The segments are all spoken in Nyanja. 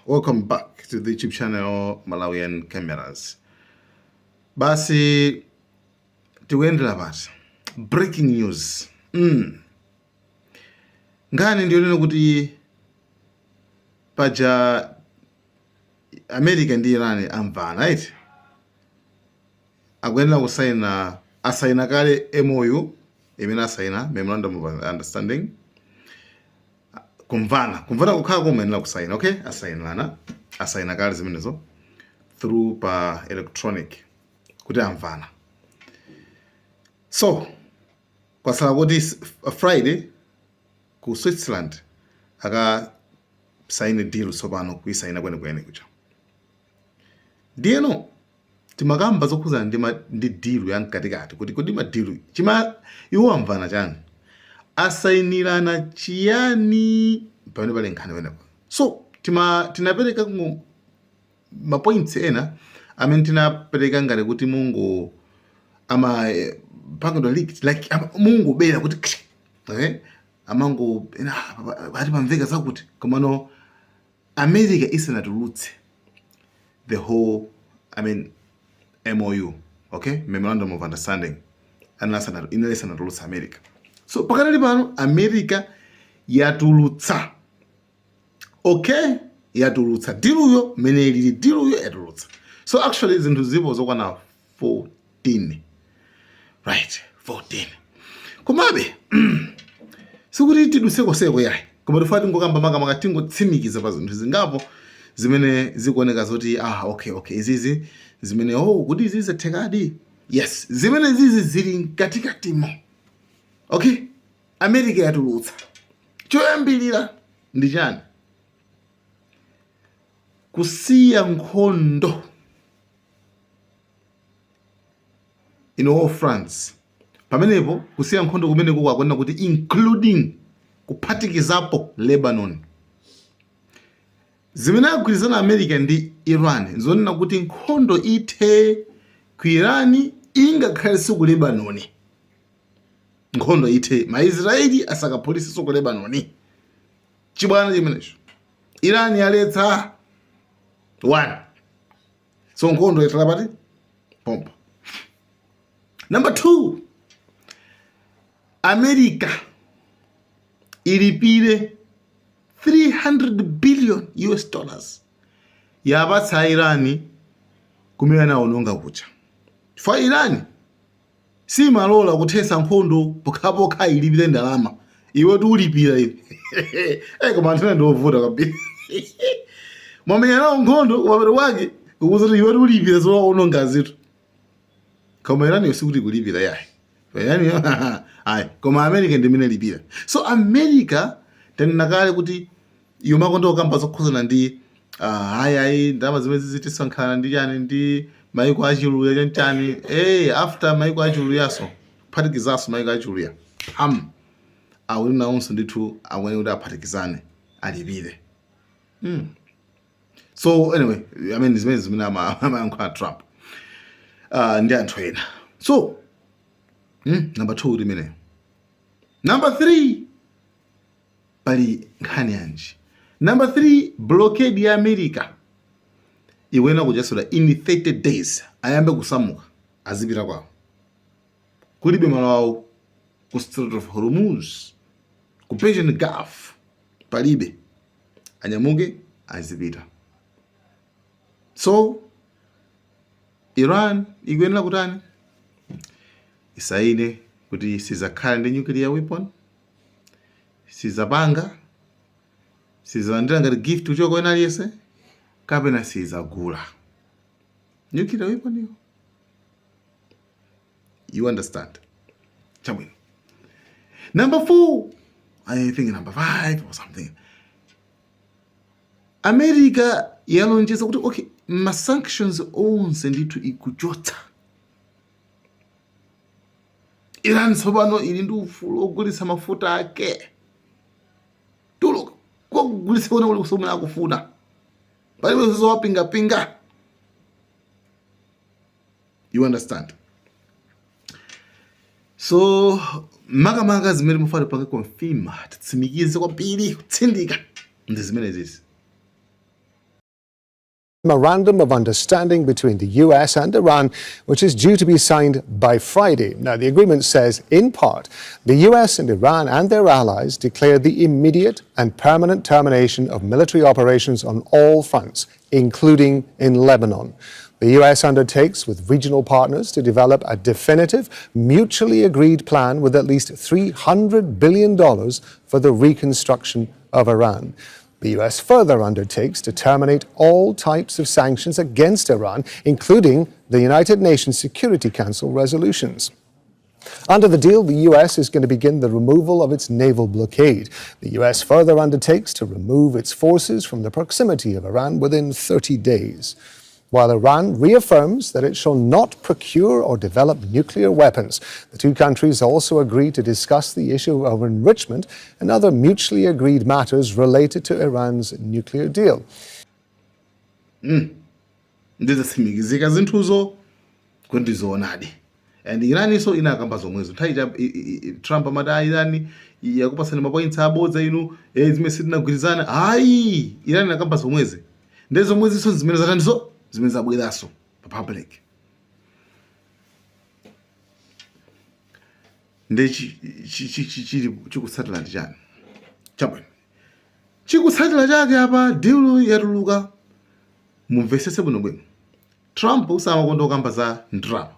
Welcome back to the YouTube channel Malawian Cameras. Basi tikuyendera pati breaking news. Nkhani ndiyonena kuti paja America ndi Iran amvana, right? Akuyenera kusaina, asaina kale MOU imene asaina, memorandum of understanding, kumvana, kumvana kukhala kumayenera kusaina. Okay, asainana, asaina kale zimenezo through pa electronic kuti amvana. So kwasala kuti Friday ku Switzerland akasaine deal tsopano, kuisaina kwenikweni kuja. Ndiyeno timakamba zokhuzana ndi deal ya mkatikati, kuti kodi ma deal chima iwo amvana chani, asayinirana chiyani, pamene pali nkhani penepo. So tinapereka ma points ena amene tinapereka ngati kuti mungu ama pangidwa leaked, like mungobera kuti amango ena ati pamveka zakuti, komano America isanatulutse the whole, I mean, MOU, okay, memorandum of understanding, inali isanatulutsa America. So pakatali pano America yatulutsa, okay, yatulutsa deal yo mene ilili, deal yo yatulutsa. So actually zinthu zipo zokwana 14, right? 14. Komabe sikuti tiduseko yayi, koma tifuna tingokamba makamaka, tingotsimikiza pa zinthu zingapo zimene zikuoneka zoti ah, okay, izizi zimene, oh, kuti izizi zathekadi. Yes, zimene zizi zili mkatikatimo. Okay, America yatulutsa. Choyambilira ndi chani? Kusiya nkhondo in all fronts. Pamenepo kusiya nkhondo kumeneko kwakunena kuti including, kuphatikizapo Lebanon. Zimene agwirizana America ndi Iran zonena kuti nkhondo ithe ku Iran, ingakhalenso ku Lebanon nkhondo ithe, Maisraeli asakaphulisenso ku Lebanon. Chibwana chimenecho Iran yaletsa one. So nkhondo ithala pati pompo. Number two, America ilipire 300 billion US dollars yapatsa Iran kumene anaononga kucha, chifukwa Iran simalola kuthesa nkhondo pokhapokha ilipire ndalama. Iwe tiulipira iwe. Koma anthu ena ndiovuta kwambiri. Mwamenya nawo nkhondo, kumapeto kwake kukuza kuti iwe tiulipira zowaononga zitu. Koma Iran yo sikuti kulipira yayi, Iran yo ayi, koma America ndimene lipira. So America tanena kale kuti iyo makonda okamba zokhuzana ndi ayi ayi, ndalama zimene zitisonkhana ndi chani, ndi maiko achiluya chanchani. After maiko achiluyaso, kuphatikizanso maiko achiluya ham akuti nawonso ndithu akuyenera kuti aphatikizane alipire. So anyway, I mean, zimene amayankhula Trump ndi anthu ena. So number two imeneyo. Number three, pali nkhani yanji? Number three, blockade ya America ikuyenera kuchotsedwa in 30 days. Ayambe kusamuka, azipita kwawo, kulibe malo awo ku Strait of Hormuz, ku Persian Gulf palibe, anyamuke azipita. So Iran ikuyenera kutani? Isaine kuti sizakhala ndi nuclear weapon, sizapanga, sizalandira ngati gift kuchoka wina aliyense, kapena sizagula nuclear weapon iyo. You understand? Chabwino. Number four, I think number five or something, America yalonjeza kuti okay, ma sanctions onse ndithu ikuchotsa. Iran tsopano ili ndi ufulu ogulitsa mafuta ake, tuluka kugulitsa kuona kuli kusomera akufuna, palibe zowapingapinga. You understand? So makamaka zimene mufuna pange confirm, titsimikize kwambiri, kutsindika. Ndi zimenezisi. Memorandum of Understanding between the US and Iran, which is due to be signed by Friday. Now, the agreement says, in part, the US and Iran and their allies declare the immediate and permanent termination of military operations on all fronts, including in Lebanon. The US undertakes with regional partners to develop a definitive, mutually agreed plan with at least $300 billion for the reconstruction of Iran. The US further undertakes to terminate all types of sanctions against Iran, including the United Nations Security Council resolutions. Under the deal, the US is going to begin the removal of its naval blockade. The US further undertakes to remove its forces from the proximity of Iran within 30 days. While Iran reaffirms that it shall not procure or develop nuclear weapons, the two countries also agree to discuss the issue of enrichment and other mutually agreed matters related to Iran's nuclear deal. Ndizatsimikizika zinthuzo kuti ndizoonadi. And Iraninso inakamba zomwezo nthawi ija. Trump amati, "Ah, Irani yakupasani mapoints abodza inu, zimene sitinagwirizana." Ayi, Irani inakamba zomwezi, ndi zomwezinso zimene zatandizo, zimene zabweranso pa public. Ndi chili chikutsatira ndi chani? Chabwino, chikutsatira chake apa, deal yatuluka. Mumvesese bwinobwino, Trump samakonda kukamba za ndalama,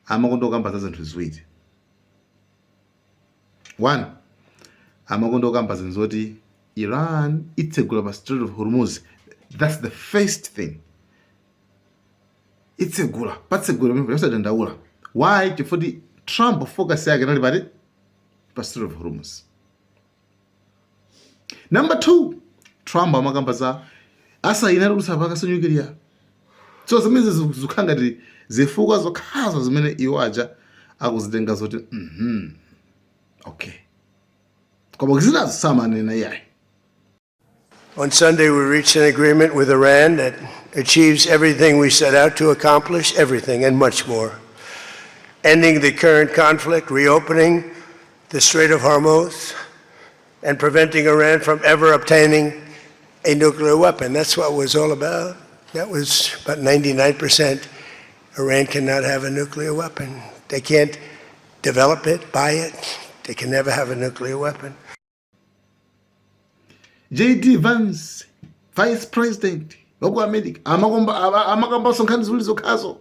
amakonda kukamba za zinthu ziwiri. One, amakonda kukamba zinthu zoti Iran itsegula pa Strait of Hormuz. That's the first thing. Itsegula, patsegula pamene osadandaula. Why? Chifukwa Trump focus yake inali pati? Pa Strait of Hormuz. Number two, Trump amakamba za asayina kuti sapakaso nuclear. So zimene zikukhala ngati zifukwa zokhazo zimene iwo aja akuzitenga zoti okay, koma zinazo samanena iyayi. On Sunday, we reached an agreement with Iran that achieves everything we set out to accomplish, everything and much more. Ending the current conflict, reopening the Strait of Hormuz, and preventing Iran from ever obtaining a nuclear weapon. That's what it was all about. That was about 99%. Iran cannot have a nuclear weapon. They can't develop it, buy it. They can never have a nuclear weapon. JD Vance, vice president waku America, amakambanso nkhani ziwiri zokhazo.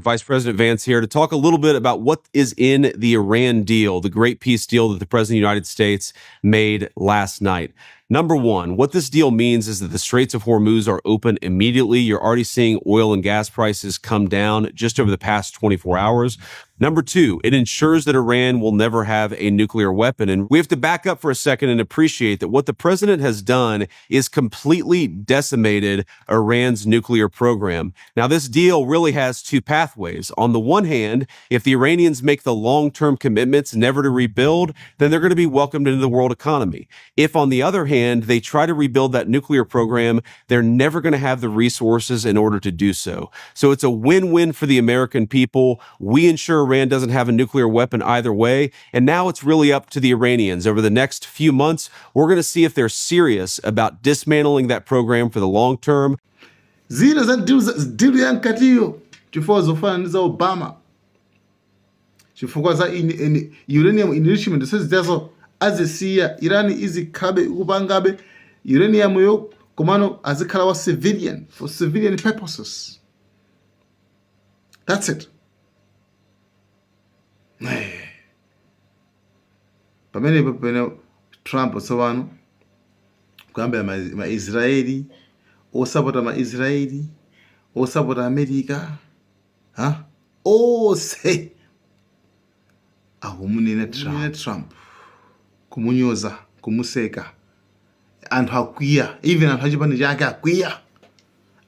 Vice President Vance here to talk a little bit about what is in the Iran deal, the great peace deal that the President of the United States made last night. Number one, what this deal means is that the Straits of Hormuz are open immediately. You're already seeing oil and gas prices come down just over the past 24 hours. Number two, it ensures that Iran will never have a nuclear weapon. And we have to back up for a second and appreciate that what the president has done is completely decimated Iran's nuclear program. Now, this deal really has two pathways. On the one hand, if the Iranians make the long-term commitments never to rebuild, then they're going to be welcomed into the world economy. If, on the other hand, they try to rebuild that nuclear program, they're never going to have the resources in order to do so. So it's a win-win for the American people. We ensure Iran doesn't have a nuclear weapon either way. And now it's really up to the Iranians. Over the next few months, we're going to see if they're serious about dismantling that program for the long term. Zina za deal, deal ya mkatiyo, chifukwa zofanana ndi za Obama, chifukwa za uranium enrichment sezijazo azisiya. Iran izikhabe ikupangabe uranium yo, komano azikhala wa civilian, for civilian purposes. That's it. Pamenepo pamene Trump tsopano kuyambira maisraeli, osapota maisraeli, osapota America, ha, onse akumunena Trump, Trump kumunyoza, kumuseka. Anthu akwiya, even anthu achipani chake akwiya,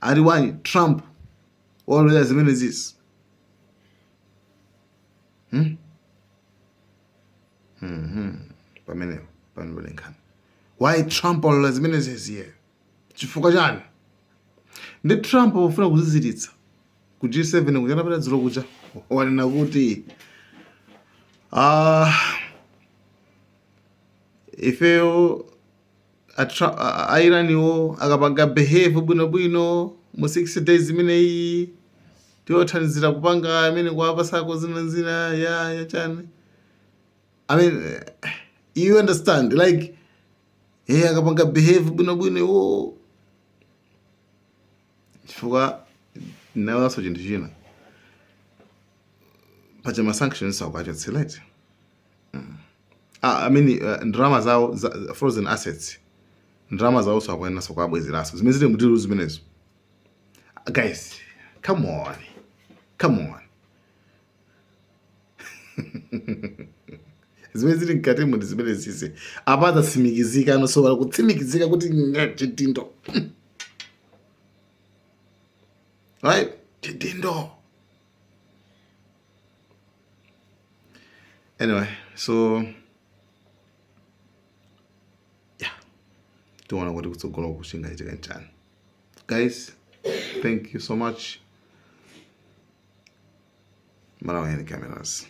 ati wani Trump walolera zimene zizi? Pamenepo pamene nkhani, why Trump walola zimene ziziye, chifukwa chani? Ndi Trump pofuna kuziziritsa ku G7 kuchanapita dzulo kuja, wanena kuti, ah, ifeyo A Iraniwo akapanga behave bwinobwino mu 60 days imeneyi, tiwathandizira kupanga amene kuwapasako zina zina ya chani. I mean, you understand, like, akapanga behave bwinobwino iwo, chifukwa nawenso chinthu china paja ma sanctions akuachotsereti. Ah, I mean, ndalama zawo frozen assets, ndalama zawo sakuyenaso kuabwezeraso zimene zili mu deal zimenezo. Guys, come on, come on. Zimene zili mkatimo ndi zimene zize apa zatsimikizika ano, pali kutsimikizika kuti chidindo, right, chidindo. Anyway, so yeah, tiona kuti kutsogolo kuchingachitika nchani. Guys, thank you so much. Malawian Cameras.